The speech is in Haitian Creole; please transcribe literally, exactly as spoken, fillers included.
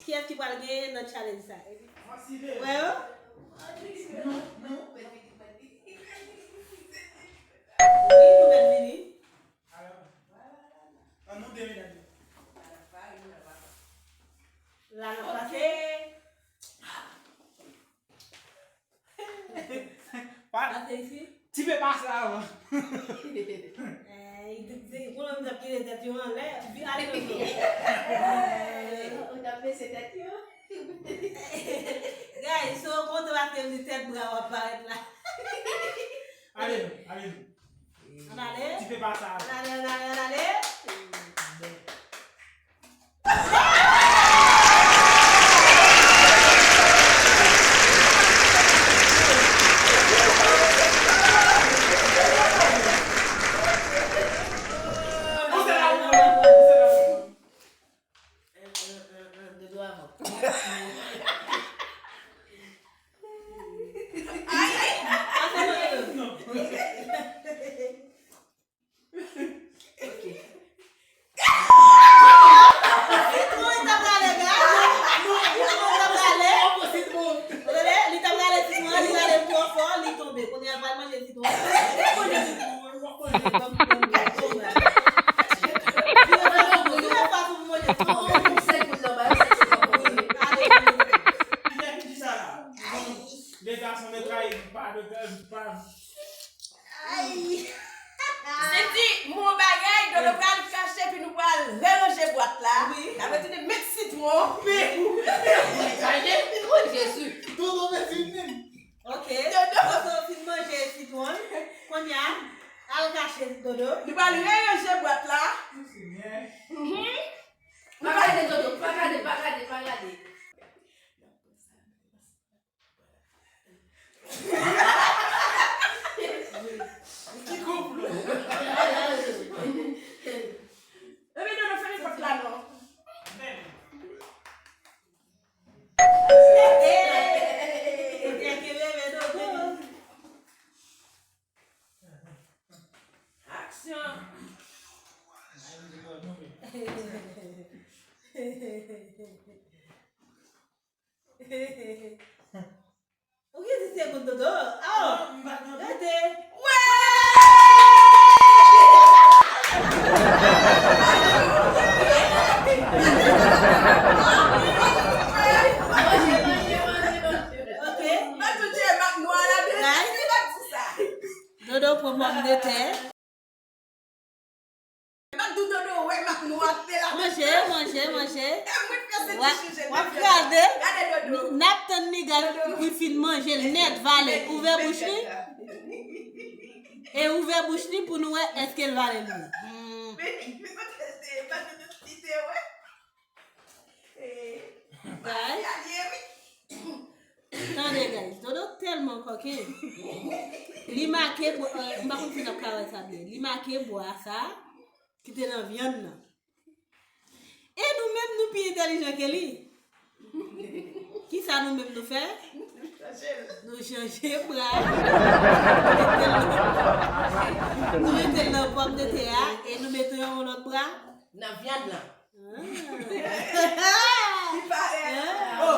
Kiyès ki pral genyen nan challenge sa? Wè yo? Wi, nou mèt vini. An nou de medam yo. La n ap pase. Pa- Pase isi. Ti pe pase avan. Eh, se pou nou t ap kite tèt yo anlè. Vi ale nan do. Ou t ap bese tèt yo. Guys, so kontan paske m di tèt bra w ap parèt la. Ale, ale. Ann ale. Ti pe pase avan. Ann ale, ann ale, ann ale. Ay, ay. Ok. Sitwon, li t ap rale, guys. Sitwon t ap rale. Ou tande? Li t ap rale sitwon an, li rale l twò fò, li tonbe. Kounye a, l pral manje sitwon an. Li manje sitwon an, li pral manje sitwon an. Vire fas ou pou manje sitwon an. Ale, ale. Ki te di sa la? Bon, les garçons ne trahissent pas de cœur, pas. Ay! Cindy, m wè yon bagay, Dodo pral kache, epi nou pral reranje bwat la. Wi. N ap retire met sitwon. Men. Ranje sitwon, Jezi. Dodo met vin menm. Ok. Dodo. Dodo fin manje sitwon. Kounye a, al kache Dodo. Nou pral reranje bwat la. Mhm. Pa gade, Dodo, pa gade, pa gade, pa gade. Ki konplo? Ebyen, Dodo, fèmen pòt la non. Aksyon! Ou gen dis segonn, Dodo. Oh! Rete. Wè! Ok. Mwen tou tchè mak nwa la de. Guys. Li pa di sa. Dodo pran pòmdetè. Mwen di Dodo wè mak nwa te la. Manje, manje, manje. E mwen fè se ti chanje. W ap kraze. Gade Dodo. N ap tann li, guys, pou l fin manje l nèt, vale. Ouvè bouch li. E ouvè bouch li pou nou wè èske l vale l wi. Hmm. Men, men, men, pa Dodo kite, wè. Guys. Tande, guys. Dodo tèlman kòken. Li make bwa, euh, m pa konn si n ap ka wè sa byen. Li make bwa sa ki te nan vyann nan. E nou menm, nou pi entèlijan ke li. Kisa nou menm nou fè? Nou chanje bra. Nou mete l nan pòmdetè a e nou mete yon lòt bra nan vyann nan. Li parèt. Oh,